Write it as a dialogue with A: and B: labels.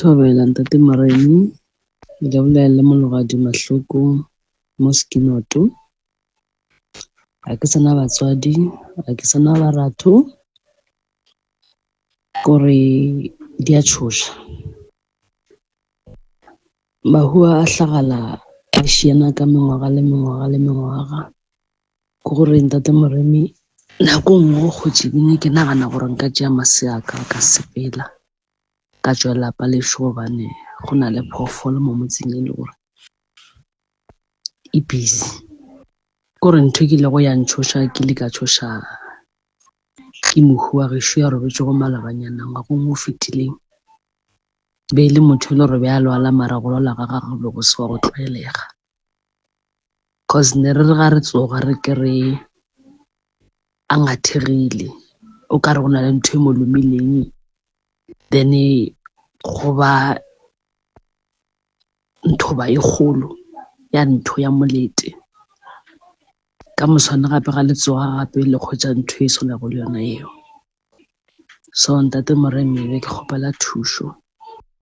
A: Thobela ntate Moremi, le bolela le Mologadi Mahloko mo Sekinoto. Ga ke sa na batswadi, ga ke sa na baratho, kore di a tšhoša. Mahu a hlagala a šiana ka mengwaga le mengwaga le mengwaga. Ke gore ntate Moremi nako e nngwe go kgotse ebile ke nagana gore nka tšea masea a ka ka sepela ka tšwa lapa lešo gobane go na le phoofolo mo motseng e le gore e busy. Kore ntho e kilego ya ntšhoša ke ile ka tšhoša ke mohu wa gešo ya robetšego malobanyana ngwageng o fetileng. Be e le motho e le gore be a lwala mara go lwala ga gagwe be go se wa go tlwaelega. Cause ne re re ga re tsoga re kry-e a ngathegile o ka re go na le ntho e mo lomileng then go ba nthoba e kgolo ya ntho ya molete. Ka moswane gape ga le tsoga gape le kgwetsa ntho e swanago le yona eo. So ntate Moremi be ke kgopela thušo.